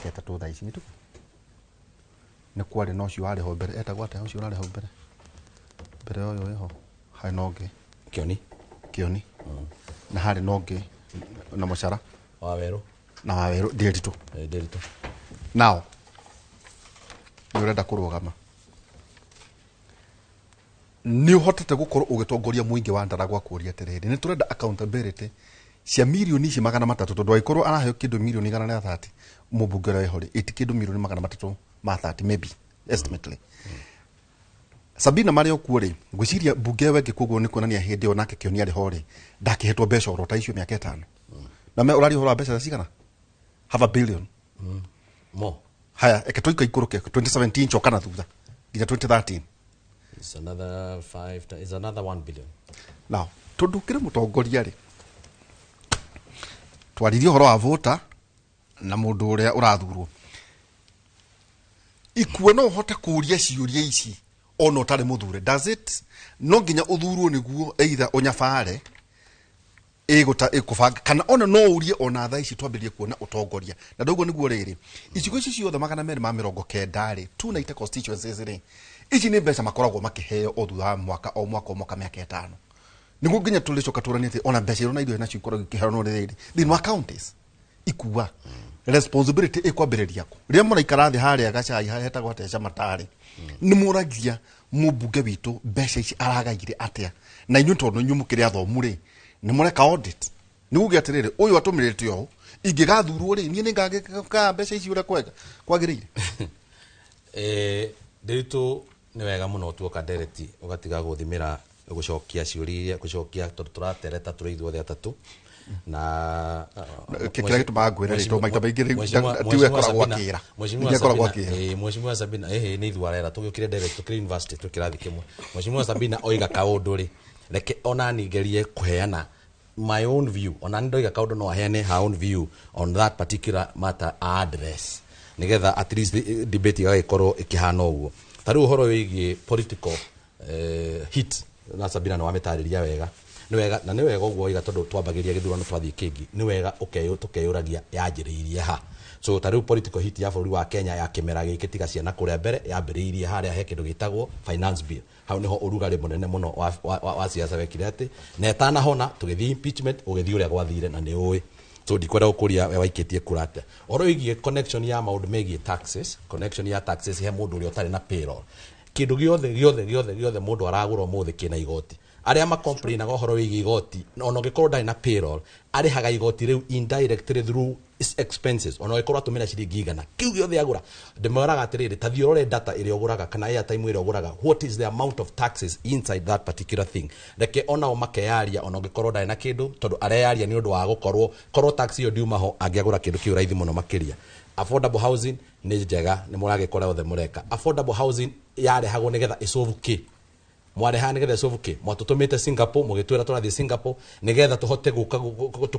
Mĩaka 3 thaa ici nĩ tũguo nĩ kwarĩ na ũcio warĩ ho mbere, etagwo atĩa ũcio ũrarĩ ho mbere mbere ũyũ wĩho harĩ na ũngĩ? Kioni. Kĩoni, na harĩ na ũngĩ na mũcara. Wa werũ. Na Wawerũ Ndĩritũ. Ndĩritũ. Nao nĩ ũrenda kũrũgama, nĩ ũhotete gũkorwo ũgĩtongoria mũingĩ wa Ndaragwa kũria atĩrĩrĩ, nĩ tũrenda accountability cia mirioni ici 300, tondũ angĩkorwo araheo kĩndũ mirioni 130 mũmbunge ũrĩa wĩho rĩ, ĩti kĩndũ mirioni 330 maybe estimately Sabina marĩ o kuo rĩ, ngwĩciria mbunge ĩyo ĩngĩ. Koguo nĩ kuonania hĩndĩ ĩyo nake Kĩoni arĩ ho rĩ, ndakĩhetwo mbeca oro ta icio mĩaka 5 na me ũraria ũhoro wa mbeca cigana, half a billion. Mo. Haya, eke tũika ikũrũke 2017, coka na thutha nginya 2013. It's another five, it's another 1 billion. Now tondũ ũkĩrĩ mũtongoria rĩ, twaririe ũhoro wa vota na mũndũ ũrĩa ũrathurwo ikue, no ũhote kũũria ciũria ici ona ũtarĩ mũthure? Does it no nginya ũthurwo nĩguo either ũnyabare ĩgũta ĩkũbanga, kana ona no ũrie ona thaa ici twambĩrĩrie kuona ũtongoria? Na ndoguo nĩguo rĩrĩ, icigo ici ciothe 290 rĩ, 290 constituencies rĩ, ici nĩ mbeca makoragwo makĩheo o thutha wa mwaka o mwaka o mwaka mĩaka 5, nĩguo nginya tũrĩcoka tũranie atĩ ona mbeca iria na irio nacio ikoragwo ikĩheanwo rĩrĩ thĩinĩ wa counties. Ikua responsibility ĩkwambĩrĩria kũ rĩrĩa mũraikara thĩ harĩa gacai hetagwo atĩa, camatarĩ, nĩ mũragia mũmbunge witũ mbeca ici aragaire atĩa? Na inyuĩ tondũ inyuĩ mũkĩrĩ athomu rĩ, nĩ mũreka audit nĩ kuga atĩrĩrĩ, ũyũ atũmĩrĩte ũũ, ingĩgathurwo rĩ, niĩ nĩ ngagĩka mbeca ici ũrĩa kwega kwagĩrĩire? Ndĩritũ, nĩ wega mũno tuoka ndereti ũgatiga gũthimĩra gũcokia ciũria iria gũcokia, tondũ tũratereta tũrĩ ithuothe atatũ na Kĩrĩa gĩtũmaga ngwĩre rĩ, tondũ maita maingĩ rĩu tiwe akoragwo akĩra. Ningĩ akoragwo akĩra. Mheshimiwa Sabina, ĩhĩ, nĩ ithuĩ arera tũgĩũkire ndereti tũkĩrĩ university, twĩ kĩrathi kĩmwe. Mheshimiwa Sabina oiga kaũndũ rĩ, reke onani ngerie kũheana my own view. Ona nĩ ndoiga kaũndũ, no aheane her own view on that particular matter address, nigetha at least debate igagĩkorwo ĩkĩhana ũguo. Ta rĩu ũhoro wĩgiĩ political hit na Sabina nĩ wamĩtarĩria wega, nĩ wega na nĩ wega ũguo waiga, tondũ twambagĩria gĩthurano twathiĩ kĩngĩ, nĩ wega tũkeyũragia yanjĩrĩirie ha. So ta rĩu political hit ya bũrũri wa Kenya ya kĩmera gĩkĩ, tiga ciana kũrĩa mbere, yambĩrĩirie harĩa he kĩndũ gĩtagwo finance bill. Hau niho ũrugarĩ mũnene mũno wa siasa wekire atĩ na ĩtanahona tũgĩthiĩ impeachment, ũgĩthiĩ ũrĩa gwathire na nĩ ũĩ. So ndikwenda gũkũria we waikĩtie kura atĩa ũhoro wĩgiĩ connection ya maũndũ megiĩ taxes, connection ya taxes he mũndũ ũrĩa ũtarĩ na payroll. Kĩndũ gĩothe gĩothe gĩothe gĩothe mũndũ aragũra ũmũthĩ kĩna igoti. Arĩa macomplainaga ũhoro wĩgiĩ igoti, ona ũngĩkorwo ndarĩ na payroll, arĩhaga igoti rĩu indirectly through his expenses. Ona ũngĩkorwo atũmĩra ciringi 100, kĩu gĩothe agũra, ndĩmwĩraga atĩrĩrĩ, ta thiĩ ũrore data ĩrĩa ũgũraga kana airtime ĩrĩa ũgũraga, what is the amount of taxes inside that particular thing? Reke onao makeyaria, ona ũngĩkorwo ndarĩ na kĩndũ, tondũ areyaria nĩ ũndũ wa gũkorwo korwo tax ĩyo ndiuma ho, angĩagũra kĩndũ kĩu raithi mũno makĩria. Affordable housing nĩ njega, nĩ mũragĩkora othe mũreka affordable housing yarehagwo nĩgetha ĩsolve kĩ? Mwarehaga nĩgetha ĩsolve kĩ? Mwatũtũmĩte Singapore, mũgĩtwĩra tũrathiĩ Singapore nĩgetha tũhote gũka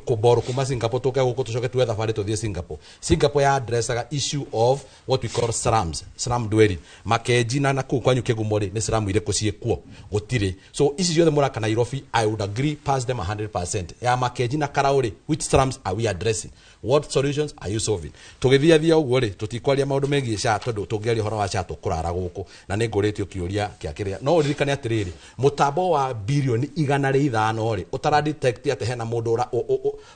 kũborrow kuma Singapore, tũke gũkũ, tũcoke tuoe thabarĩ tũthiĩ Singapore. Singapore ya addressaga issue of what we call slums, slum dwelling, makenji na nakũu kwanyu kĩgumo rĩ, nĩ slum irĩkũ ciĩkuo? Gũtirĩ. So ici ciothe mũraka Nairobi, I would agree, pass them 100% ya makenji na karaũ rĩ, which slums are we addressing? What solutions are you solving? Tũgĩthiathia ũguo rĩ, tũtikwaria maũndũ megiĩ SHA, tondũ tũngĩaria ũhoro wa SHA tũkũrara gũkũ, na nĩ ngũrĩtio kĩũria kĩa kĩrĩa. No ũririkane atĩrĩrĩ, mũtambo wa birioni 105 rĩ, ũtara detect atĩ hena mũndũ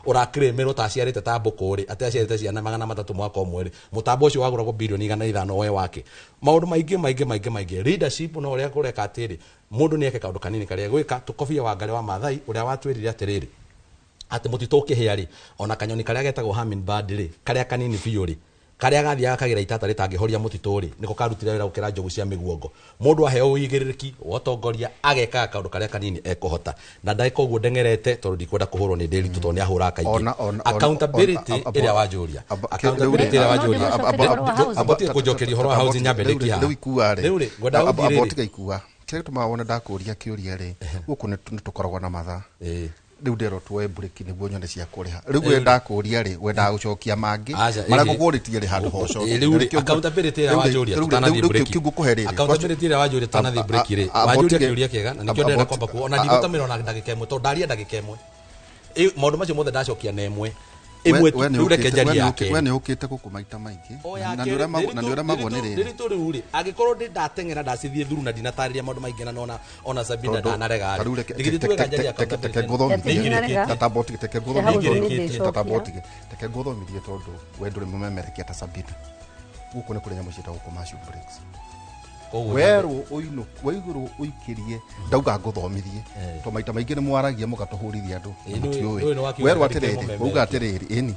ũrakĩrĩmĩrwo ta aciarĩte ta mbũkũ rĩ, atĩ aciarĩte ciana 300 mwaka ũmwe rĩ, mũtambo ũcio wagũragwo birioni 105 we wake maũndũ maingĩ maingĩ maingĩ maingĩ. Leadership no ũrĩa kũreka atĩrĩ, mũndũ nĩ eke kaũndũ kanini karĩa gwĩka. Tũkobia wa Ngarĩ wa Maathai ũrĩa watwĩrire atĩrĩrĩ, atĩ mũtitũ ũkĩhĩa rĩ, ona kanyoni karĩa getagwo hummingbird rĩ, karĩa kanini biũ rĩ, karĩa gathiaga kagĩra itata rĩtangĩhoria mũtitũ rĩ, nĩko karutire wĩra gũkĩra njogu cia mĩguongo. Mũndũ aheo ũigĩrĩrĩki wa ũtongoria, agekaga kaũndũ karĩa kanini ekũhota, na ndagĩka ũguo ndeng'erete, tondũ ndikwenda kũhũrwo nĩ Ndĩritũ, tondũ nĩ ahũraga kaingĩ. Accountability ĩrĩa wanjũria, accountability ĩrĩa wanjũria, ambotie kũnjokeria ũhoro wa housing, nyambe ndĩkie haha. Rĩu ikua rĩ. Rĩu rĩ, ngwenda gũthiĩ rĩrĩ. Tiga ikua, kĩrĩa gĩtũmaga wone ndakũria kĩũria rĩ, gũkũ nĩ tũkoragwo na mathaa. Rĩu nderwo tuoe break nĩguo nyone cia kũrĩha. Rĩu we ndakũria rĩ, wendaga gũcokia mangĩ Aca, marĩa ĩhĩ. ngũkũrĩtie rĩ, handũ ha ũcokie. Rĩu rĩ, accountability ĩrĩa wanjũria tũtanathiĩ break. Kĩu ngũkũhe rĩrĩ. Accountability ĩrĩa wanjũria tũtanathiĩ break rĩ, wanjũria kĩũria kĩega, na nĩkĩo ndĩrenda kwamba kuo ona ndigũtamĩra ona ndagĩka ĩmwe, tondũ ndaria ndagĩka ĩmwe. Maũndũ macio mothe ndacokia na ĩmwe. Ĩmwe tu, rĩu reke njarie ya kerĩ. We nĩ ũkĩte gũkũ maita maingĩ na nĩ ũremagwo nĩ rĩrĩ. Rĩrĩ rĩu rĩ, angĩkorwo ndĩ ndateng'era ndacithiĩ thuru na ndinatarĩria maũndũ maingĩ na nona ona Sabina ndanarega rĩ. Reke ngũthomithie tondũ we ndũrĩ mũmemerekia ta Sabina. Gũkũ nĩ kũrĩ nyamũ ciĩtagwo commercial breaks. Werwo ũinũ waigũrũ ũikĩrie ndauga ngũthomithie to maita maingĩ nĩ mwaragia mũgatũhũrithia andũ mũtiũĩ. Werwo atĩrĩrĩ, uga atĩrĩrĩ, ĩni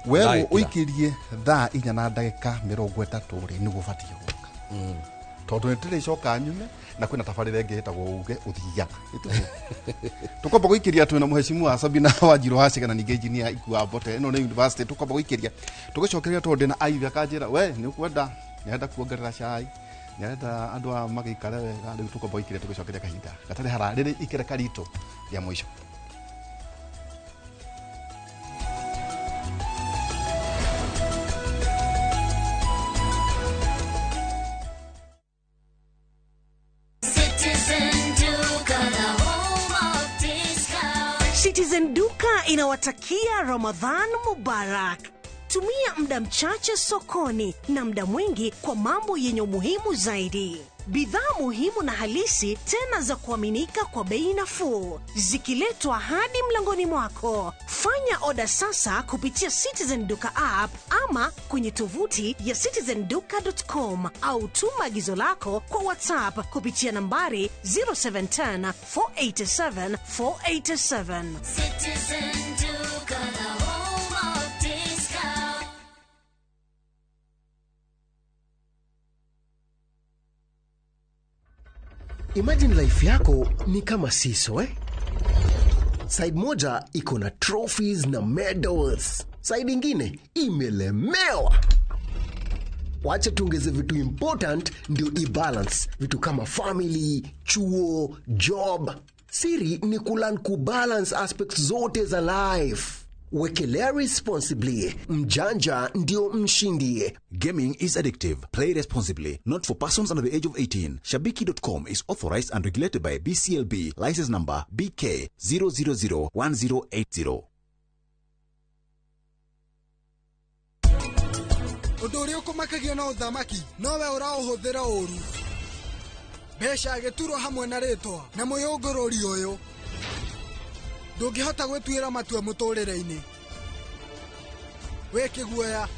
werwo ũikĩrie thaa 4:30 rĩ nĩguo ũbatiĩ gũka, tondũ nĩ tũrĩcoka nyume na kwĩna tabarĩra ĩngĩ ĩtagwo uge ũthiaga. Tũkwamba gũikĩria twĩna mũhecimu wa Sabina Wanjiru Wacigana ningĩ engineer Ikua Mbote ĩno nĩ university. Tũkwamba gũikĩria tũgĩcokeria tondũ ndĩna Ivy akanjĩra we nĩ ũkwenda nĩarenda kuongerera cai, nĩarenda andũ aya magĩikare wega. Rĩu tũkwamba gũikĩria tũgĩcokeria kahinda gatarĩ hara rĩrĩ ikereka ritũ rĩa mũico. Citizen Duka inawatakia Ramadhan Mubarak. Tumia muda mchache sokoni na muda mwingi kwa mambo yenye umuhimu zaidi. Bidhaa muhimu na halisi tena za kuaminika kwa bei nafuu, zikiletwa hadi mlangoni mwako. Fanya oda sasa kupitia Citizen Duka app ama kwenye tovuti ya citizenduka.com au tuma agizo lako kwa WhatsApp kupitia nambari 0710 487 487. Citizen Duka, the home of discount. Imagine life yako ni kama seesaw, eh? Side moja iko na trophies na medals, side ingine imelemewa. Wacha tuongeze vitu important ndio i-balance, vitu kama family, chuo, job. Siri ni kulearn kubalance aspects zote za life. Wekelea responsibly. Mjanja ndio mshindi. Gaming is addictive. Play responsibly. Not for persons under the age of 18. Shabiki.com is authorized and regulated by BCLB. License number BK 0001080. Ũndũ ũrĩa ũkũmakagia no ũthamaki, nowe ũraũhũthĩra ũru. Mbeca gĩturwa hamwe na rĩtwa na mũyũngũrũri ũyũ. Ndũngĩhota gwĩtuĩra matua mũtũrĩre-inĩ. Wĩ kĩguoya.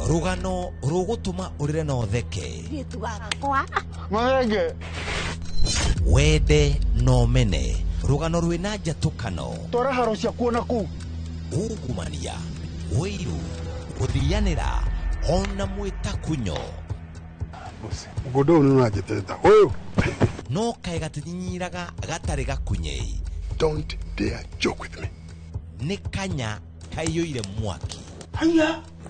Rũgano rũgũtũma ũrĩre na ũtheke, wende na ũmene. Rũgano rwĩna njatũkano, Twara haro ciakuo na kũu, ungumania, ũiru, gũthianĩra ona mwĩtakunyo. Mũgũnda ũyũ nĩ ũranjĩtĩta ũyũ. No kaĩ gatinyinyiraga gatarĩ gakunyei. Don't dare joke with me. Nĩ kanya kaiyũire mwaki.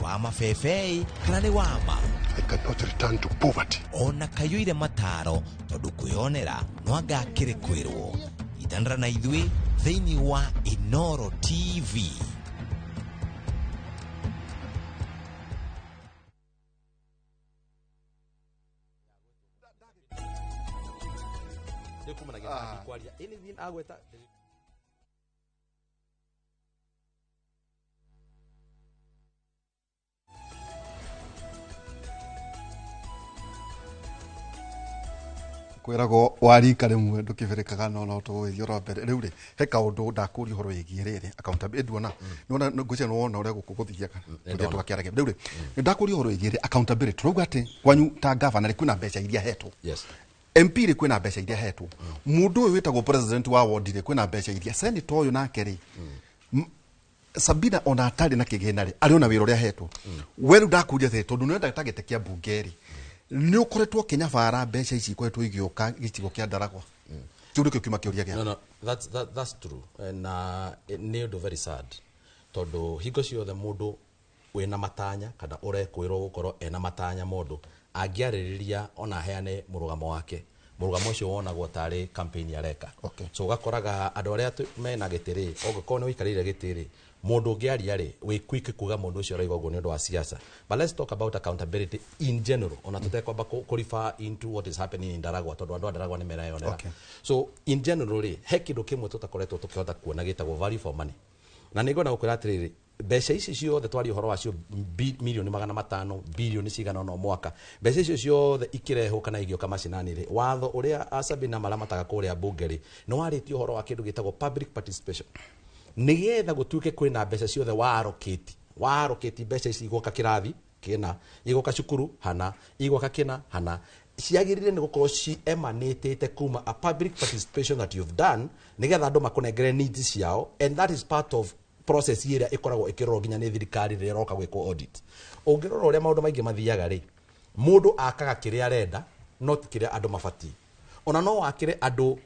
Wa mabebei kana nĩ wama. I cannot return to poverty. Ona kaiyũire mataro tondũ kwĩyonera no anga akĩrĩ kwĩrwo. Itanĩra na ithuĩ thĩinĩ wa Inoro TV. Kwĩragwo warika rĩmwe ndũkĩbĩrĩkaga no no tũgũgĩthiĩ oro mbere. Rĩu rĩ, he kaũndũ ndakũria ũhoro wĩgiĩ rĩrĩ accountability. Nduona nĩwona ngwĩciria nĩwona ũrĩa gũkũ gũthiaga tũthiĩ tũgakĩaragia. Rĩu rĩ, nĩndakũria ũhoro wĩgiĩ rĩ accountability. Tũrauga atĩ kwanyu ta governor rĩ kwĩna mbeca iria hetwo. Yes. MP rĩ kwĩna mbeca iria hetwo. Mũndũ ũyũ wĩtagwo president wa ward rĩ kwĩna mbeca iria. Senator ũyũ nake rĩ, Sabina ona atarĩ na kĩgĩna rĩ, arĩ ona wĩra ũrĩa hetwo. We rĩu ndakũria atĩrĩ, tondũ nĩwenda ta gĩtĩ kĩa mbunge rĩ, nĩ ũkoretwo ũkĩnyabara mbeca ici ikoretwo igĩũka gĩcigo kĩa Ndaragwa. Kĩu nĩkĩo kiuma kĩũria gĩakwa. No, no, that's true. Na nĩ ũndũ very sad tondũ hingo ciothe mũndũ wĩna matanya kana ũrekwĩrwo gũkorwo ena matanya mũndũ angĩarĩrĩria ona aheane mũrũgamo wake Mũrũgamo ũcio wonagwo tarĩ campaign areka. Okay. So ũgakoraga andũ arĩa mena gĩtĩ rĩ, ũngĩkorwo nĩ ũikarĩire gĩtĩ rĩ, mũndũ ũngĩ aria rĩ, wĩ quick kuga mũndũ ũcio arauga ũguo nĩ ũndũ wa siasa. But let's talk about accountability in general, ona tũtekwamba kũ refer into what is happening in Ndaragwa, tondũ andũ a Ndaragwa nĩ mereyonera. So in general rĩ, he kĩndũ kĩmwe tũtakoretwo tũkĩhota kuona gĩtagwo value for money. Na nĩ ngwenda gũkwĩra atĩrĩrĩ, mbeca ici ciothe twaria ũhoro wacio, milioni 500, bilioni cigana ũna o mwaka, mbeca icio ciothe ikĩrehwo kana igĩũka macinani rĩ, watho ũrĩa Asabina maramataga kũrĩa mbunge rĩ, nĩ warĩtie ũhoro wa kĩndũ gĩtagwo public participation, nĩgetha gũtuĩke kwĩna mbeca ciothe wa allocate mbeca ici igũka kĩrathi kĩna, igũka cukuru hana, igũka kĩna hana, ciagĩrĩire nĩ gũkorwo ci emanatĩte kuma a public participation that you've done, nĩgetha andũ makũnengere needs ciao. And that is part of process ĩrĩa ĩkoragwo ĩkĩrorwo nginya nĩ thirikari rĩrĩa ĩroka gwĩkwo audit. Ũngĩrora ũrĩa maũndũ maingĩ mathiaga rĩ, mũndũ akaga kĩrĩa arenda, no ti kĩrĩa andũ mabatiĩ. Ona no wakĩre andũ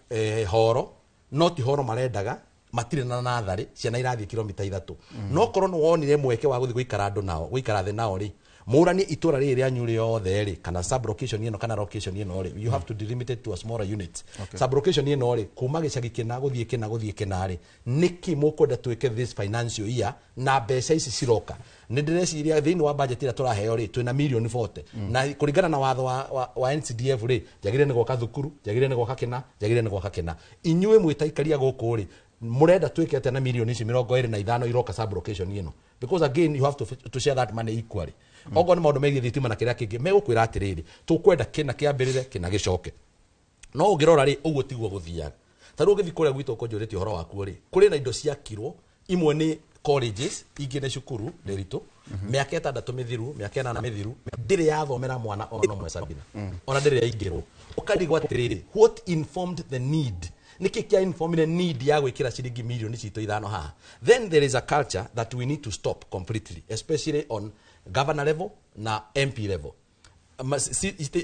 horo, no ti horo marendaga, matirĩ na natharĩ, ciana irathiĩ kilomita 3. No korwo nĩ wonire mweke wa gũthiĩ gũikara andũ nao, gũikara thĩ nao rĩ, mũranie itũra rĩrĩ rĩanyu rĩothe rĩ, kana sub location ĩno kana location ĩno rĩ, you have to delimit it to a smaller unit. Sub location ĩno rĩ, kuma gĩcagi kĩna gũthiĩ kĩna gũthiĩ kĩna rĩ, nĩkĩ mũkwenda twĩke this financial year na mbeca ici ciroka? Nĩ ndĩreciria thĩinĩ wa budget ĩrĩa tũraheo rĩ, twĩna milioni 40, na kũringana na watho wa NCDF rĩ, njagĩrĩire nĩ gwaka thukuru, njagĩrĩire nĩ gwaka kĩna, njagĩrĩire nĩ gwaka kĩna. Inyuĩ mwĩtaikaria gũkũ rĩ, mũrenda twĩke atĩa na milioni ici 25 iroka sub location ĩno? Because again you have to share that money equally. Okorwo nĩ maũndũ megiĩ thitima na kĩrĩa kĩngĩ, megũkwĩra atĩrĩrĩ, tũkwenda kĩna kĩambĩrĩre, kĩna gĩcoke. No ũngĩrora rĩ, ũguo tiguo gũthiaga. Ta rĩu ũngĩthiĩ kũrĩa gwitũ ũkũnjũrĩtie ũhoro wakuo rĩ, kũrĩ na indo ciakirwo, imwe nĩ colleges, ingĩ nĩ cukuru ndĩritũ, mĩaka 6 mĩthiru, mĩaka 8 mĩthiru, ndĩrĩ yathomera mwana ona ũmwe, Sabina, ona ndĩrĩ yaingĩrwo. Ũkarigwo atĩrĩrĩ, what informed the need? Nĩkĩ kĩa informire need ya gwĩkĩra ciringi milioni citũ 5 haha? Then there is a culture that we need to stop completely, especially on governor level na MP level.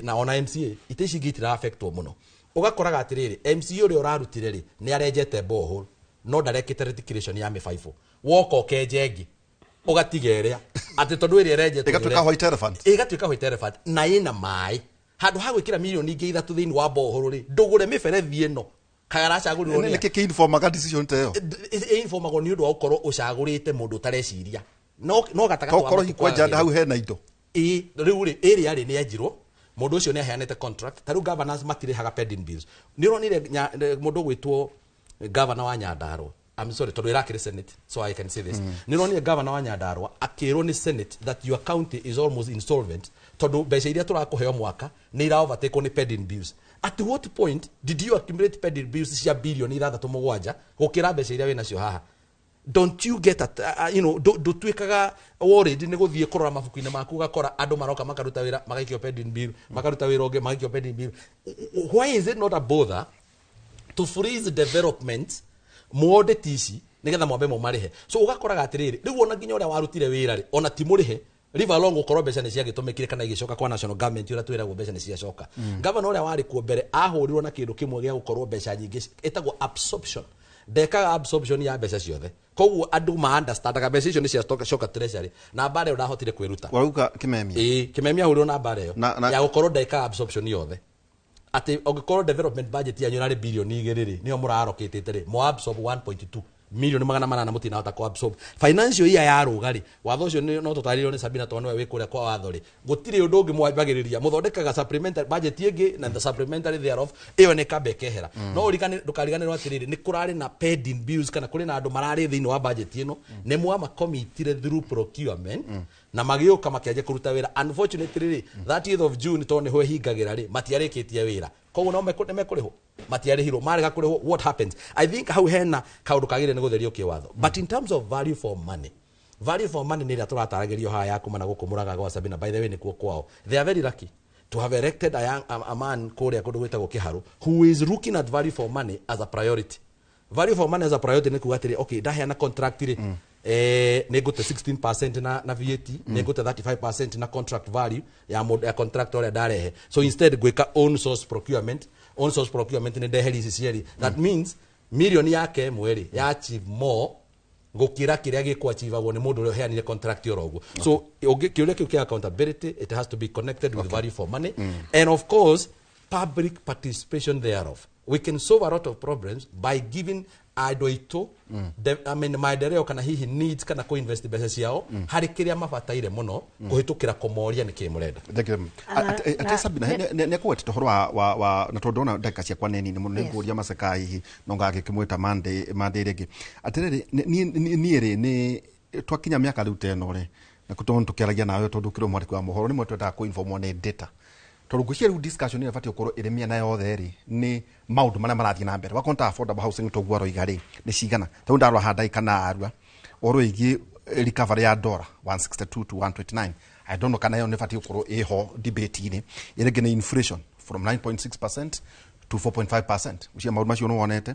Na ona MCA, ite ici ingĩ itira-affectwo mũno. Ũgakoraga atĩrĩrĩ, MCA ũrĩa ũrarutire rĩ, nĩ arenjete borehole no ndarekĩte reticulation ya mĩbaibũ. Woka ũkenja ĩngĩ, ũgatiga ĩrĩa atĩ tondũ ĩrĩa ĩrenjetwo Ĩgatuĩka white elephant. Ĩgatuĩka white elephant na ĩna maĩ. Handũ ha gwĩkĩra milioni ingĩ 3 thĩinĩ wa borehole rĩ, ndũgũre mĩberethi ĩno kagaracagũrirwo. Nĩ nĩkĩ kĩ-informaga decision ta ĩyo? Ĩinformagwo nĩ ũndũ wa gũkorwo ũcagũrĩte mũndũ ũtareciria, no gatagatĩ wa Tokorwo matukũ kwenja agĩrĩire. hau hena indo. Ĩ rĩu rĩ, ĩrĩa rĩ nĩ yenjirwo, mũndũ ũcio nĩ aheanĩte contract. Ta rĩu governors matirĩhaga pending bills. Nĩ ũronire mũndũ ũgwĩtwo governor wa Nyandarua, I'm sorry, tondũ ĩrakĩrĩ Senate, so I can say this, nĩ ũronire governor wa Nyandarua akĩrwo nĩ Senate that your county is almost insolvent, tondũ mbeca iria tũrakũheo mwaka nĩ ira overtake nĩ pending bills. At what point did you accumulate pending bills cia bilioni 6 7 gũkĩra mbeca iria wĩnacio haha? Don't you get at, you know ndũtuĩkaga worried nĩ gũthiĩ kũrora mabuku-inĩ maku, ũgakora andũ maroka makaruta wĩra, magaikio pending bill, makaruta wĩra ũngĩ, magaikio pending bill? Why is it not a bother to freeze development muaudit ici nigetha mwambe mũmarĩhe? So ũgakoraga atĩrĩrĩ, rĩu ona nginya ũrĩa warutire wĩra rĩ, ona ti mũrĩhe. Leave alone gũkorwo mbeca nĩ ciagĩtũmĩkire kana igĩcoka kwa national government, ũrĩa twĩragwo mbeca nĩ ciacoka. Governor ũrĩa warĩ kuo mbere ahũrirwo na kĩndũ kĩmwe gĩa gũkorwo mbeca nyingĩ ĩtagwo absorption. Ndekaga absorption ya mbeca ciothe, koguo andũ ma understandaga mbeca icio nĩ ciacoka treasury, na mbara ĩyo ndahotire kwĩruta. Warauga Kimemia? Ĩĩ, Kimemia ahũrirwo na mbara ĩyo ya gũkorwo ndekaga absorption yothe, atĩ ũngĩkorwo development budget yanyu ĩrarĩ bilioni 2 rĩ, nĩyo mũrarokĩtĩte rĩ, mo absorb 1.2 milioni 800, mũtinahota kũ absorb. Financial year yarũga rĩ, watho ũcio no tũtarĩrio nĩ Sabina tondũ nĩwe wĩ kũrĩa kwa watho rĩ, gũtirĩ ũndũ ũngĩ mwambagĩrĩria, mũthondekaga supplementary budget ĩngĩ, na the supplementary thereof ĩyo nĩ kamba ĩkehera. No ndũkariganĩrwo atĩrĩrĩ, nĩ kũrarĩ na pending bills kana kũrĩ na andũ mararĩ thĩinĩ wa budget ĩno, nĩ mwamakomitire through procurement na magĩũka makĩanjia kũruta wĩra. Unfortunately rĩ, 30th of June, tondũ nĩho ĩhingagĩra rĩ, matiarĩkĩtie wĩra, koguo no nĩ mekũrĩhwo, matiarĩhirwo, marega kũrĩhwo. What happens? I think hau hena kaũndũ kagĩrĩire nĩ gũtherio kĩwatho. But in terms of value for money, value for money nĩ ĩrĩa tũrataragĩrio haha ya kuma na gũkũ Mũraga gwa Sabina, by the way nĩkuo kwao. They are very lucky to have elected a man kũrĩa kũndũ gwĩtagwo Kĩharũ who is looking at value for money as a priority. Value for money as a priority nĩ kuga atĩrĩ, okay, ndaheana contract rĩ, nĩ ngũte 16% na VAT, nĩ ngũte 35% na contract value ya mũndũ ya contract ũrĩa ndarehe. So instead ngwĩka own source procurement. Own source procurement nĩ ndeheri ici cierĩ. That means milioni yake ĩmwe rĩ, ya achieve more gũkĩra kĩrĩa gĩkũachivagwo nĩ mũndũ ũrĩa ũheanire contract oro ũguo. So kĩũria kĩu kĩa accountability, it has to be connected with value for money. And of course Public participation thereof. We can solve a lot of problems by giving andũ aitũ I mean, maendeleo kana hihi needs kana kũ-invest mbeca ciao harĩ kĩrĩa mabataire mũno kũhĩtũkĩra kũmoria nĩkĩ mũrenda. Thank you. Ate Sabina, nä akågwetete å horo wa na tondå ndona ndagä ciakwa nä nini må no nä ngå maceka hihi no ngagä kä mwä ta mandä rä ngä atä rä rä niä rä nä twakinya mä aka rä u ta ä no rä na tondå tå kä aragia nawe tondå kä rä mwandä wa mohoro nä mwe twendaga kå informwo nä data tondå ngwĩciria rĩu discussion ĩrĩa ĩbatiĩ gũkorwo ĩrĩ mĩena yothe rĩ nĩ maũndũ marĩa marathiĩ na mbere wakorwo ta affordable housing toguo aroiga rĩ nĩ cigana tarĩu ndarora handai kana arua ũhoro wĩgiĩ recovery ya dollar 162 to 129. I don't know kana ĩyo nĩ ĩbatiĩ gũkorwo ĩho debate-inĩ. Ĩrĩa ĩngĩ nĩ inflation from 9.6% to 4.5%. Ucio maũndũ macio nĩ wonete.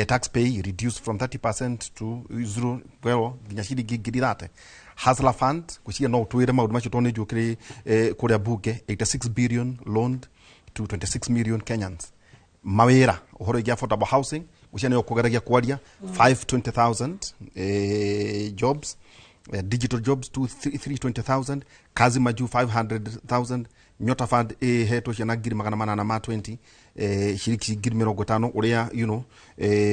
Tax pay reduced from 30% to 0, well, nginya ciringi 30,000. Hustler Fund, gwĩciria no ũtwĩre maũndũ macio tondũ nĩ njũĩ kĩrĩ kũrĩa bunge, 86 billion loaned to 26 million Kenyans. Mawĩra, ũhoro wĩgiĩ affordable housing, gwĩciria nĩyo kũgeragia kwaria 520,000 jobs, digital jobs to 320,000, kazi majuu 500,000, Nyota Fund ĩhetwo ciana 820,000, ciringi 50,000 ũrĩa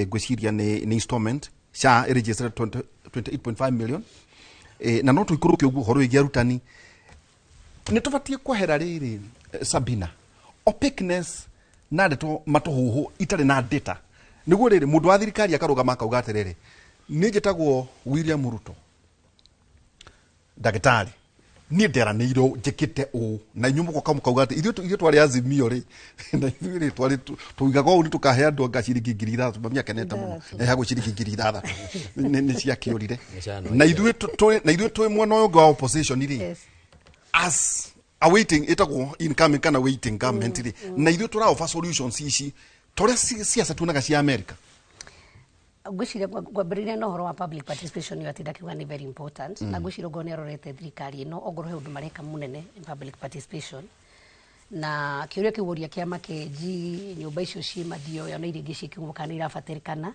ngwĩciria nĩ installment. SHA ĩregistered 28.5 million. Na no tũikũrũke ũguo ũhoro wĩgiĩ arutani nĩ tũbatiĩ kwehera rĩrĩ, Sabina, opaqueness na ndeto matũhũhũ itarĩ na data nĩguo rĩrĩ mũndũ wa thirikari akarũgama akauga atĩrĩrĩ, niĩ njĩtagwo William Ruto ndagĩtarĩ, niĩ nderanĩirwo njĩkĩte ũũ, na inyuĩ mũgoka mũkauga atĩ ithuĩ twarĩ Azimio rĩ na ithuĩ rĩ twarĩ tũigaga ũũ nĩ tũkahe andũ anga ciringi 6,000. Mami akenete mũno heagwo ciringi 6,000 nĩ ciakĩũrire, na ithuĩ twĩ mwena ũyũ ũngĩ wa opposition rĩ as a waiting ĩtagwo incoming kana waiting government rĩ, na ithuĩ tũra offer solutions ici torĩa ciaca tuonaga cia America. Ngwĩciria ngwambĩrĩria na ũhoro wa public participation ĩyo atĩ ndakiuga nĩ very important, na ngwĩciria ongorwo nĩ arorete thirikari ĩno, ongorwo he ũndũ mareka mũnene in public participation na kĩũria kĩu ũria kĩa makenji nyũmba icio ciĩ mathioya na iria ingĩ ciĩ kĩgumo kana nĩ irabatarĩkana,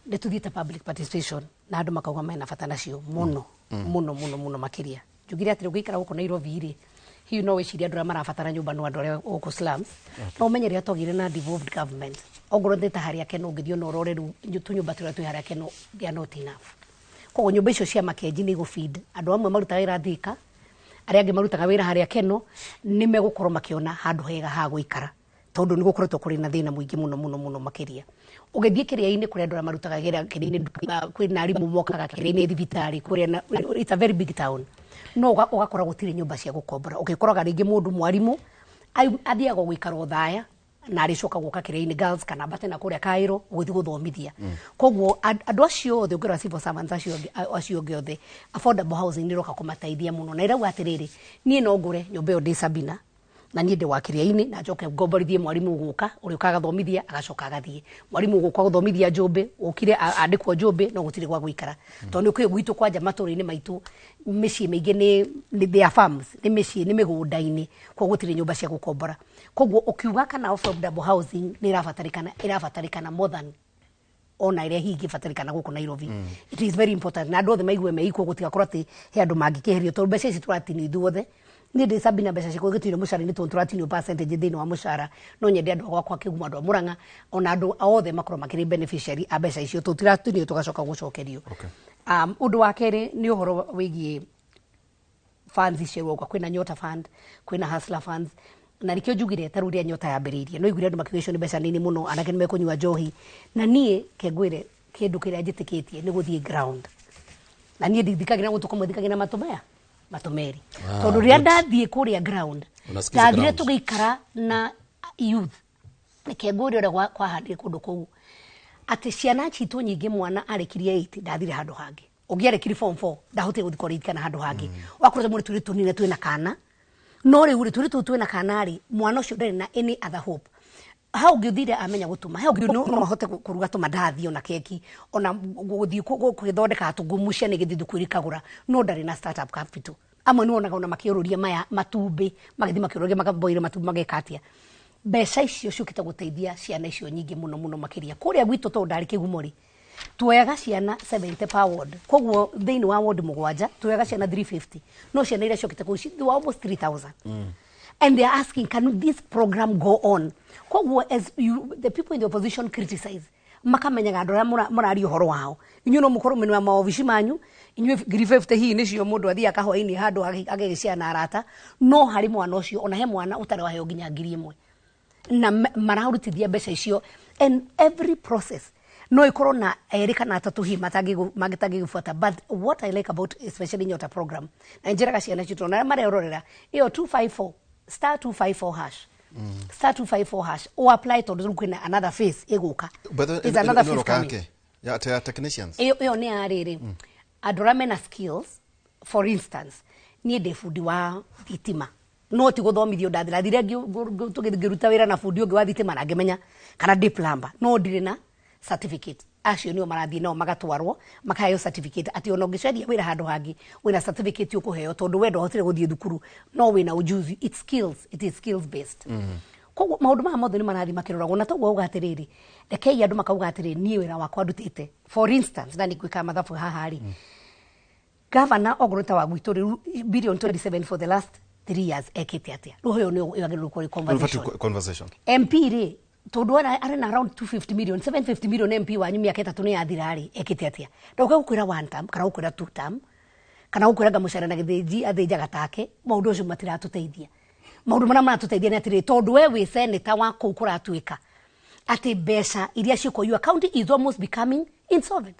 nĩ tũthiĩte public participation na andũ makauga mena bata nacio mũno mũno mũno mũno makĩria. Njugire atĩrĩ, ũngĩikara gũkũ Nairobi rĩ, hihi no wĩcirie andũ arĩa marabatara nyũmba no andũ arĩa gũkũ slums, no ũmenye rĩrĩa twagĩire na devolved government, ongorwo nĩ ta harĩa Keno ũngĩthiĩ ona ũrore rĩu tũnyũmba tũrĩa twĩ harĩa Keno, they are not enough. Koguo nyũmba icio cia makenji nĩ igũ-feed andũ amwe marutaga wĩra Thika, arĩa angĩ marutaga wĩra harĩa Keno, nĩ megũkorwo makĩona handũ hega ha gũikara tondũ nĩ gũkoretwo kũrĩ na thĩna mũingĩ mũno mũno mũno makĩria. Ũgĩthiĩ kĩrĩa-inĩ kũrĩa andũ arĩa marutaga wĩra kĩrĩa-inĩ, kwĩna arimũ mokaga kĩrĩa-inĩ thibitarĩ, kũrĩa it's a very big town, no ũgakora gũtirĩ nyũmba cia gũkombora. Ũgĩkoraga rĩngĩ mũndũ mwarimũ athiaga gũikara Othaya na arĩcoka gũka kĩrĩa-inĩ girls kana ambate na kũrĩa Cairo gũthiĩ gũthomithia. Koguo andũ acio othe ũngĩrora civil servants acio angĩ othe, affordable housing nĩ ĩroka kũmateithia mũno, na ĩrauga atĩrĩrĩ, niĩ no ngũre nyũmba ĩyo ndĩ Sabina na niĩ ndĩ wa kĩrĩa-inĩ, na njoke ngomborithie mwarimũ ũgũka ũrĩa ũkaga gathomithia agacoka agathiĩ, mwarimũ ũgũka gũthomithia Njũmbĩ ũkire andĩkwo Njũmbĩ no gũtirĩ gwa gũikara, tondũ nĩ ũkĩũĩ gwitũ kwanja matũũra-inĩ maitũ mĩciĩ mĩingĩ nĩ their farms, nĩ mĩciĩ nĩ mĩgũnda-inĩ, koguo gũtirĩ nyũmba cia gũkombora. Koguo ũkiuga kana affordable housing nĩ ĩrabatarĩkana, ĩrabatarĩkana more than ona ĩrĩa hihi ĩngĩbatarĩkana gũkũ Nairobi. It is very important na andũ othe maigue me equal, gũtigakorwo atĩ he andũ mangĩkĩeherio tondũ mbeca ici tũratinio ithuothe. Niĩ ndĩ Sabina mbeca ciakwa gĩtuire mũcara-inĩ tondũ tũratinio percentage thĩinĩ wa mũcara, no nyende andũ a gwakwa kĩgumo, andũ a Mũrang'a ona andũ othe makorwo makĩrĩ beneficiary a mbeca icio, tũtiratinio tũgacoka gũcokerio. Ũndũ wa kerĩ nĩ ũhoro wĩgiĩ funds icio ũrauga, kwĩna Nyota Fund, kwĩna Hustler Funds, na nĩkĩo njugire ta rĩu rĩrĩa Nyota yambĩrĩirie no iguire andũ makiuga icio nĩ mbeca nini mũno, anake nĩ mekũnyua njohi, na niĩ ke ngwĩre kĩndũ kĩrĩa njĩtĩkĩtie nĩ gũthiĩ ground, na niĩ ndithikagĩra gũtũ kũmwe, thikagĩra matũ maya matũ merĩ, tondũ rĩrĩa ndathiĩ kũrĩa ground ndathire tũgĩikara na youth, reke ngwĩre ũrĩa kwahandire kũndũ kũu atĩ ciana citũ nyingĩ mwana arĩkirie 8 ndathire handũ hangĩ, ũngĩ arĩkirie form 4 ndahotire gũthiĩ college kana handũ hangĩ, wakorwo mũrĩ tũrĩ tũnini twĩna kana, no rĩu rĩ tũrĩ tũu twĩna kana rĩ, mwana ũcio ndarĩ na any other hope. Hau ũngĩthire amenya gũtuma, hau ũngĩ no ahote kũruga tũmandathi ona keki ona gũthiĩ gũgĩthondeka tũngumu cia nĩgĩthiĩ thukuru ikagũra, no ndarĩ na startup capital. Amwe nĩ wonaga ona makĩũrũria maya matumbĩ, magĩthiĩ makĩũrũria makaboire matumbĩ mageka atĩa. Mbeca icio ciũkĩte gũteithia ciana icio nyingĩ mũno mũno makĩria. Kũrĩa gwitũ tondũ ndarĩ kĩgumo rĩ, tuoyaga ciana 70 per ward, koguo thĩinĩ wa ward 7 tuoyaga ciana 350, no ciana iria ciũkĩte kũu they were almost 3000. And they are asking, can this program go on? Koguo as you, the people in the opposition criticize, makamenyaga andũ arĩa mũraria ũhoro wao. Inyuĩ no mũkorwo mwena wa maobici manyu, inyuĩ 50,000 hihi nĩcio mũndũ athiaga kahwainĩ handũ agagĩcea na arata, no harĩ mwana ũcio ona he mwana ũtarĩ waheo nginya 1,000 na mararutithia mbeca icio. And every process no ikorwo na erĩ kana atatũ hihi matangĩgũbuata. But what I like about especially Nyota program, na njĩraga ciana citũ na arĩa marerorera ĩyo 254 star 254 hash, star 254 hash, o apply, tondũ rĩu kwĩna another phase ĩgũka. There's another phase coming. Ya technicians. Ĩyo nĩ ya rĩrĩ, andũ arĩa mena skills. For instance, niĩ ndĩ bundi wa thitima, no ti gũthomithio ndathirathire ngĩruta wĩra na bundi ũngĩ wa thitima na ngĩmenya, kana ndĩ plumber no ndirĩ na certificate. Acio nĩo marathiĩ nao magatwarwo makaheo certificate, atĩ ona ũngĩcaria wĩra handũ hangĩ wĩna certificate ũkũheo, tondũ we ndwahotire gũthiĩ thukuru no wĩna ujuzi. It's skills, it is skills based. Koguo maũndũ maya mothe nĩ marathiĩ makĩroragwo, na toguo auga atĩrĩrĩ, rekei andũ makauga atĩrĩrĩ, niĩ wĩra wakwa ndutĩte, for instance, na nĩngwĩkaga mathabu haha rĩ, gavana ongorwo ta wa gwitũ rĩu billion 27 for the last 3 years ekĩte atĩa? Rĩu ũyũ nĩ wagĩrĩirwo gũkorwo conversation. Conversation. MP rĩ, tondũ arĩ na around 250 million, 750 million, MP wanyu mĩaka 3 nĩ yathira rĩ, ekĩte atĩa? Ndoka gũkwĩra one term kana gũkwĩra two term kana gũkwĩra ngamũcara na gĩthĩnji athĩnjaga take, maũndũ ũcio matiratũteithia. Maũndũ marĩa maratũteithia nĩ atĩrĩrĩ, tondũ we wĩ senator wa kũu kũratuĩka atĩ mbeca iria ciũkwo, your county is almost becoming insolvent.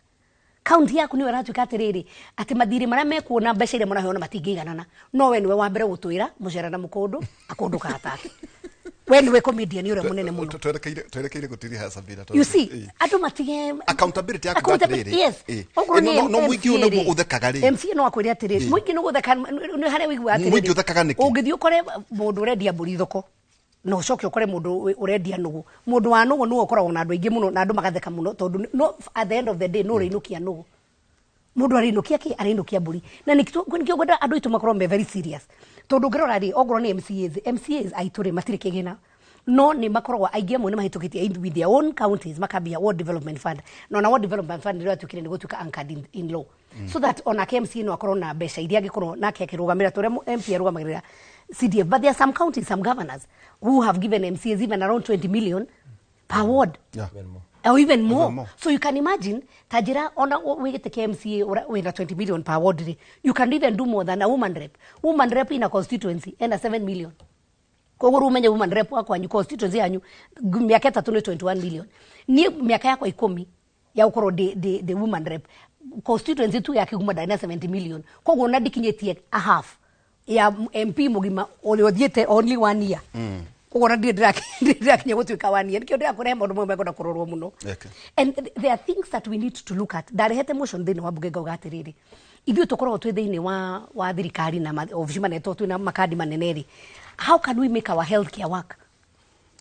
Kaunti yaku niwe ĩratuĩka atĩrĩrĩ, atĩ mathirĩ marĩa mekuona, mbeca iria mũraheo na matingĩiganana, no we nĩwe wa mbere gũtwĩra mũcara na mũkũndũ akũndũ take. We nĩwe comedian ũrĩa mũnene mũno. Twerekeire gũtiriha, Sabina. You see, andũ matige Accountability yaku. Accountability, atĩrĩrĩ. Yes. Okorwo nĩ No mũingĩ ũyũ MCA nĩguo rĩ, ũthekaga rĩ. MCA no akwĩre atĩrĩrĩ, mũingĩ nĩ gũtheka nĩ harĩa ũiguaga atĩrĩrĩ, Mũingĩ ũthekaga nĩkĩ? Ũngĩthiĩ ũkore mũndũ ũrendia mbũri thoko na ũcoke ũkore mũndũ ũrendia nũgũ, mũndũ wa nũgũ nĩwe ũkoragwo na andũ aingĩ mũno na andũ magatheka mũno, tondũ no at the end of the day no ũrĩinũkia nũgũ, mũndũ arĩinũkia kĩ? Arĩinũkia mbũri. Na nĩkĩo ngwenda andũ aitũ makorwo me very serious, tondũ ũngĩrora rĩ, ongorwo nĩ MCAs, MCAs aitũ rĩ, matirĩ kĩgĩna, no nĩ makoragwo aingĩ amwe nĩ mahĩtũkĩtie with their own counties makambia Ward Development Fund, na ona Ward Development Fund nĩrĩo yatuĩkire nĩ gũtuĩka anchored in law, so that onake MCA no akorwo na mbeca iria angĩkorwo nake akĩrũgamĩrĩra ta ũrĩa MP arũgamagĩrĩra CDF. But there are some counties, some governors who have given MCAs even around 20 million per ward or even more. Even more. So you can imagine, tajira ona wigite kia MCA wina 20 million per ward rĩ, you can even do more than a woman rep. Woman rep in a constituency ena 7 million. Koguo rĩu ũmenye woman rep wa kwanyu, constituency yanyu, mĩaka 3 nĩ 21 million. Niĩ mĩaka yakwa 10 ya gũkorwo ndĩ woman rep, constituency tu ya Kiguma ndarĩ na 70 million. Koguo ona ndikinyĩtie a half ya MP mũgima ũrĩa ũthiĩte only one year. Koguo ona ndirĩ ndĩrakinya gũtuĩka one year. Nĩkĩo ndĩrakũrehe maũndũ mamwe mekwenda kũrorwo mũno. And there are things that we need to look at. Ndarehete motion thĩinĩ wa bunge ngauga atĩrĩrĩ, ithuĩ tũkoragwo twĩ thĩinĩ wa thirikari na obici manene, tondũ twĩna makandi manene rĩ, how can we make our health care work?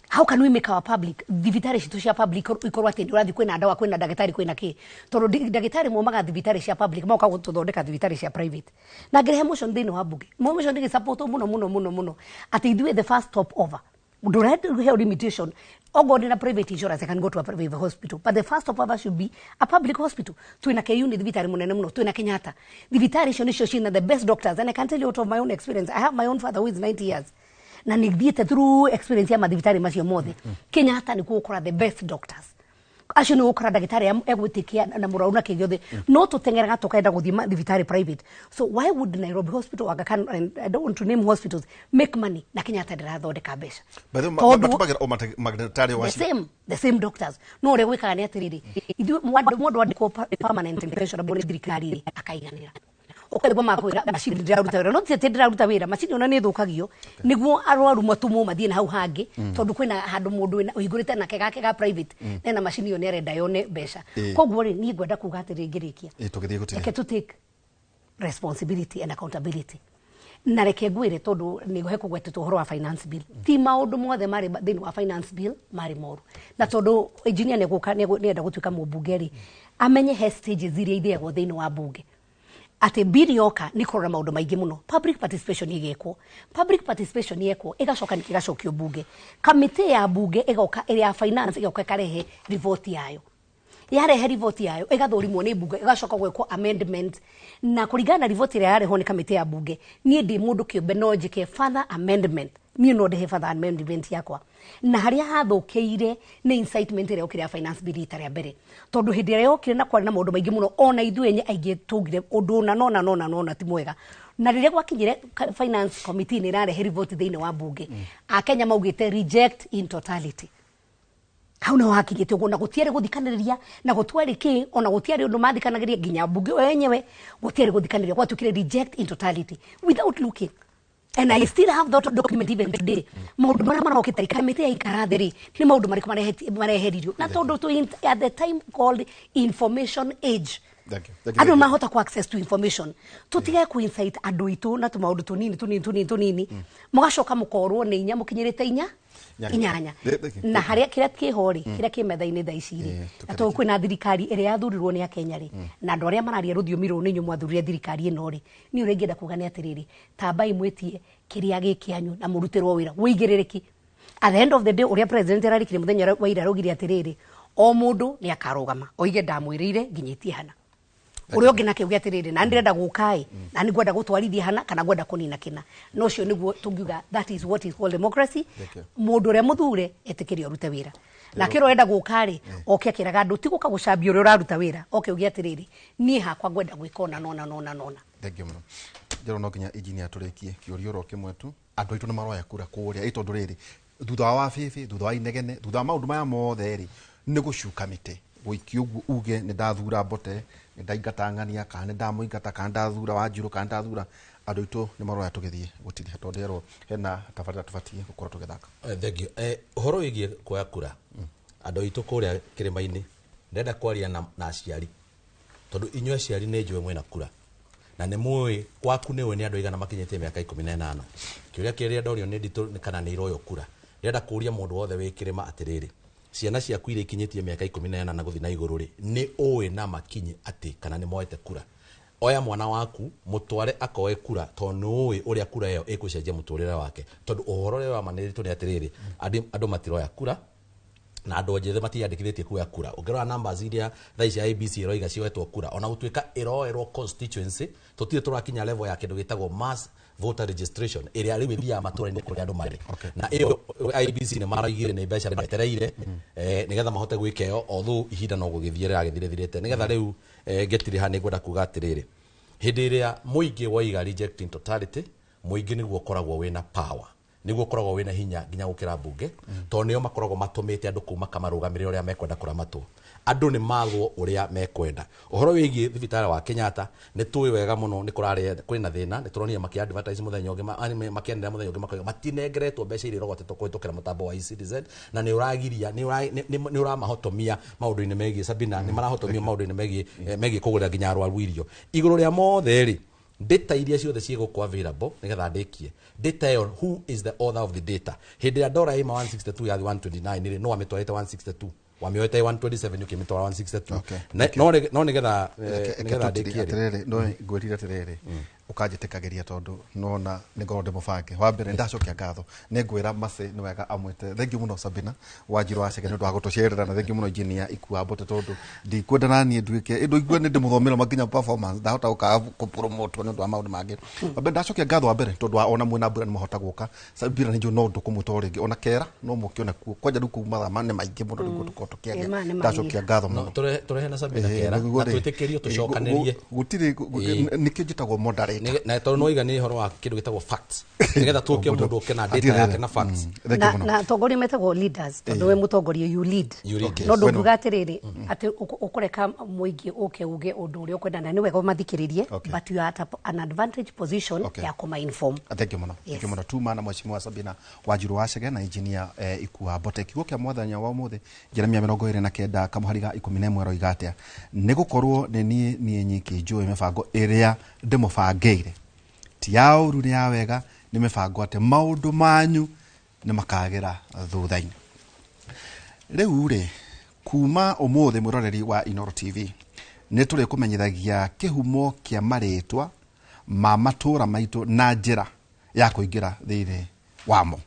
How can we make our public thibitarĩ citũ cia public ikorwo atĩ nĩ ũrathiĩ kwĩna ndawa, kwĩna ndagĩtarĩ, kwĩna kĩ? Tondũ ndagĩtarĩ maumaga thibitarĩ cia public moka gũtũthondeka thibitarĩ cia private. Na ngĩrehe motion thĩinĩ wa bunge, motion ĩgĩsupport mũno mũno mũno mũno, atĩ ithuĩ the first stop over ndũraheo limitation. Okorwo ndĩna private insurance, I can go to a private hospital, but the first stop over should be a public hospital. Twĩna KU, nĩ thibitarĩ mũnene mũno, twĩna Kenyatta. Thibitarĩ icio nĩcio ciĩna the best doctors, and I can tell you out of my own experience, I have my own father who is 90 years na nĩ thiĩte through experience ya mathibitarĩ macio mothe. Kenyatta nĩkuo ũkora the best doctors acio, nĩ ũgũkora ndagĩtarĩ egwĩtĩkia na mũrwaru na kĩ gĩothe, no tũteng'eraga tũkaenda gũthiĩ thibitarĩ private. So why would Nairobi Hospital, Aga Khan, and I don't want to name hospitals, make money na Kenyatta ndĩrathondeka mbeca? By the way, matũmagĩra o mandagĩtarĩ o The acio. same doctors. No ũrĩa gwĩkaga nĩ atĩrĩrĩ, ithuĩ mũndũ andĩkwo permanent pensionable nĩ thirikari rĩ, akaiganĩra ũkarigwo makwĩra macini ndĩraruta wĩra, no ti atĩ ndĩraruta wĩra, macini ona nĩ ĩthũkagio nĩguo arwaru matũmwo mathiĩ na hau hangĩ, tondũ kwĩna handũ mũndũ ũhingũrĩte nake gake ga private nena macini ĩyo nĩ arenda yone mbeca. Koguo rĩ, niĩ ngwenda kuga atĩrĩ ngĩrĩkia, Tũgĩthiĩ gũtiria. Reke to take responsibility and accountability. Na reke ngwĩre, tondũ nĩ hekũgwetetwo ũhoro wa finance bill, ti maũndũ mothe marĩ thĩinĩ wa finance bill marĩ moru. Na tondũ engineer nĩegũka nĩenda gũtuĩka mũmbunge rĩ, amenye he stages iria ithiagwo thĩinĩ wa bunge, atĩ bill yoka nĩ kũrora maũndũ maingĩ mũno. Public participation ĩgekwo, public participation yekwo, ĩgacoka ningĩ ĩgacokio bunge, kamĩtĩ ya bunge ĩgoka ĩrĩa ya finance ĩgoka ĩkarehe riboti yayo. Yarehe riboti yayo, ĩgathũrimwo nĩ bunge, ĩgacoka gwĩkwo amendment, na kũringana na riboti ĩrĩa yarehwo nĩ kamĩtĩ ya bunge, niĩ ndĩ mũndũ kĩũmbe no njĩke further amendment. Niĩ no ndĩhe further amendment yakwa. Na harĩa hathũkĩire nĩ incitement ĩrĩa yokire ya finance bill rita rĩa mbere, tondũ hĩndĩ ĩrĩa yokire na kwarĩ na maũndũ maingĩ mũno, ona ithuĩ enye aingĩ tũngire ũndũ ũna nona nona nona ti mwega. Na rĩrĩa gwakinyire finance committee nĩ ĩrarehe report thĩinĩ wa bunge, akenya maugĩte reject in totality. Hau nĩho hakinyĩte ũguo, na gũtiarĩ gũthikanĩrĩria, na gũtiarĩ kĩ, ona gũtiarĩ ũndũ mathikanagĩria nginya mbunge o yenyewe, gũtiarĩ gũthikanĩrĩria, gwatuĩkire reject in totality without looking. And I still have that document even today. Maũndũ marĩa marokĩte kamĩtĩ yaikara thĩ rĩ, nĩ maũndũ marĩkũ mareheririo, na tondũ tũ at the time called information age. Thank you. Thank you. Andũ mahota ku access to information, tutige ku incite andũ aitũ na tũmaũndũ tũnini tũnini tũnini tũnini, mũgacoka mũkorwo nĩ inya mũkinyĩrĩte inya. Inyanya. Inyanya. Thank you. Na harĩa kĩrĩa kĩho rĩ, kĩrĩa kĩ metha-inĩ thaa ici rĩ, na tondũ kwĩna thirikari ĩrĩa yathurirwo nĩ akenya rĩ, na andũ arĩa mararia rũthiomi rũrũ nĩ inyuĩ mwathurire thirikari ĩno rĩ, niĩ ũrĩa ingĩenda kuga nĩ atĩrĩrĩ, tambai mwĩtie kĩrĩa gĩ kĩanyu na mũrutĩrwo wĩra wĩigĩrĩrĩki. At the end of the day, ũrĩa president ararĩkire mũthenya wa ira, araugire atĩrĩrĩ, o mũndũ nĩ akarũgama oige ndamwĩrĩire nginyĩtie hana. Ũrĩa ũngĩ nake uge atĩrĩrĩ, na ndĩrenda gũka ĩ, na nĩ ngwenda gũtwarithia hana kana ngwenda kũnina kĩna. Na ũcio nĩguo tũngiuga that is what is called democracy. Thank you. Mũndũ ũrĩa mũthure etĩkĩrie ũrute wĩra, nake ũrĩa ũrenda gũka rĩ, oke akĩraga andũ, ti gũka gũcambia ũrĩa ũraruta wĩra, oke uge atĩrĩrĩ, niĩ hakwa ngwenda gwĩka ũna nona nona nona. Thank you mũno. Njero no nginya engineer tũrĩkie kĩũria oro kĩmwe tu. Andũ aitũ nĩ maroya kura kũrĩa ĩ, tondũ rĩrĩ, thutha wa wabĩbĩ, thutha wa inegene, thutha wa maũndũ maya mothe rĩ, nĩ gũcuka mĩtĩ gũikia ũguo uge nĩ ndathura Mbote, nĩ ndaingata ng'ania, kana nĩ ndamũingata, kana ndathura Wanjirũ, kana ndathura. Andũ aitũ nĩ maroya tũgĩthiĩ gũtirĩa, tondũ erwo hena tabarĩra tũbatiĩ gũkorwo tũgĩthaka. Thank you. Ũhoro wĩgiĩ kuoya kura, andũ aitũ kũrĩa kĩrĩma-inĩ, ndĩrenda kwaria na aciari, tondũ inyuĩ aciari nĩ njũĩ mwĩna kura na nĩ mũĩ gwaku nĩ ũĩ nĩ andũ aigana makinyĩtie mĩaka 18. Kĩũria kĩrĩa ndorio nĩ nditũ nĩ kana nĩ iroywo kura. Ndĩrenda kũũria mũndũ wothe wĩ kĩrĩma atĩrĩrĩ, ciana ciaku iria ikinyĩtie mĩaka 18 gũthiĩ na igũrũ rĩ, nĩ ũĩ na makinyi atĩ kana nĩ moete kura? Oya mwana waku mũtware akoe kura, tondũ nĩ ũĩ ũrĩa kura ĩyo ĩgũcenjia mũtũrĩre wake. Tondũ ũhoro ũrĩa wamanĩrĩtwo nĩ atĩrĩrĩ, andũ matiroya kura na andũ njĩthĩ matiandĩkithĩtie kuoya kura. Ũngĩrora numbers iria thaa ici IEBC ĩroiga cioetwo kura, ona gũtuĩka ĩroerwo constituency, tũtirĩ tũrakinya level ya kĩndũ gĩtagwo mass voter registration ĩrĩa rĩu ĩthiaga matũra-inĩ kũrĩa andũ marĩ. Na ĩyo IEBC nĩ maraugire nĩ mbeca metereire, nĩgetha mahote gwĩka ĩyo, although ihinda no gũgĩthiĩ rĩragĩthirĩthirĩte. Nĩgetha rĩu, ngĩtiriha, nĩ ngwenda kuga atĩrĩrĩ, hĩndĩ ĩrĩa mũingĩ woiga reject in totality, mũingĩ nĩguo ũkoragwo wĩna power, nĩguo ũkoragwo wĩna hinya nginya gũkĩra mbunge, tondũ nĩo makoragwo matũmĩte andũ kũu makamarũgamĩrĩra ũrĩa mekwenda kũramatwo. Andũ nĩ mathwo ũrĩa mekwenda. Ũhoro wĩgiĩ thibitarĩ wa Kenyatta, nĩ tũĩ wega mũno nĩ kũrarĩ kwĩna thĩna. Nĩ tũronire makĩ advertise mũthenya ũngĩ, makĩanĩrĩra mũthenya ũngĩ, makoiga matinengeretwo mbeca iria irogotetwo kũhĩtũkĩra mũtambo wa eCitizen, na nĩ ũragiria, nĩ ũramahotomia maũndũ-inĩ megiĩ Sabina, nĩ marahotomia maũndũ-inĩ megiĩ kũgũrĩra nginya arwaru irio. Igũrũ rĩa mothe rĩ, data iria ciothe ciĩ gũkũ available, nĩgetha ndĩkie data ĩyo, who is the author of the data? Hĩndĩ ĩrĩa ndora ĩma 162 yathi 129 rĩ, no wamĩtwarĩte 162, wamĩoete 127 ũkĩmĩtwara 162. No nĩgetha ndĩkie rĩ, Atĩrĩrĩ, no ngwĩrire atĩrĩrĩ, ũkanjĩtĩkagĩria tondũ nona nĩ ngorwo ndĩ mũbange wa mbere. Ndacokia ngatho, nĩ ngwĩra Mercy nĩ wega amwĩte. Thank you mũno Sabina Wanjirũ wa Chege nĩ ũndũ wa gũtũcerera, na thank you mũno engineer Ikua Mbote, tondũ ndikwenda na niĩ nduĩke ĩndũ igue nĩ ndĩmũthomera makinya performance, ndahota gũkaga kũpromotwo nĩ ũndũ wa maũndũ mangĩ. Wa mbere ndacokia ngatho wa mbere, tondũ wa ona mwĩna mbura nĩ mũhota gũka. Sabina nĩ njũĩ no ndũkũmwĩta o rĩngĩ, ona kera no mũkĩone kuo kwanja rĩu kũu mathaa nĩ maingĩ mũno nĩguo tũkorwo tũkĩaria. Ĩ, ma nĩ Ndacokia mahinda. ngatho No, mũno. tũrehe na Sabina kera Nĩguo na rĩ, twĩtĩkĩrio tũcokanĩrie. Gũtirĩ nĩkĩo njĩtagwo moderator. Na tondũ noiga nĩ ũhoro wa kĩndũ gĩtagwo facts, nĩgetha tũke mũndũ ũke na data yake na facts. Thank Na you mũno. na atongoria metagwo leaders, tondũ we mũtongoria, you lead. You lead. No Bueno. ndũngiuga atĩrĩrĩ atĩ ũkũreka mũingĩ ũke uge ũndũ ũrĩa ũkwenda, na nĩ wega ũmathikĩrĩrie, but you are at an advantage position ya kũma inform. Thank you mũno. Thank you mũno tuma na mheshimiwa Sabina Wanjirũ wa Chege na engineer Ikua Mbote. Kiugo kĩa mwathanya wa ũmũthĩ, Jeremia 29 kamũhari ga 11, aroiga atĩa? Nĩ gũkorwo nĩ niĩ nyiki njũĩ mĩbango ĩrĩa ndĩmũbangĩire, ti ya ũru, nĩ ya wega, nĩ mĩbango atĩ maũndũ manyu nĩ makagĩra thutha-inĩ. Rĩu rĩ, kuma ũmũthĩ, mwĩroreri wa Inooro TV, nĩ tũrĩkũmenyithagia kĩhumo kĩa marĩtwa ma matũra maitũ na njĩra ya kũingĩra thĩinĩ wamo.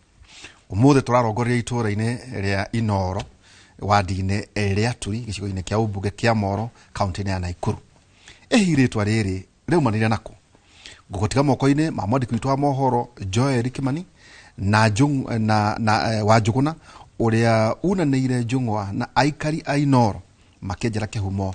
Ũmũthĩ tũrarongoreria itũra-inĩ rĩa Inooro, wandi-inĩ rĩa Turi, gĩcigo-inĩ kĩa ũmbunge kĩa Moro, kaunti-inĩ ya Naikuru. Ĩhihi rĩtwa rĩrĩ rĩumanire nakũ? Ngũgũtiga moko-inĩ ma mwandĩki witũ wa mohoro Joel Kimani. Na, na, na wa Njũgũna ũrĩa unanĩire njũng'wa na aikari a Inoro makĩenjera kĩhumo.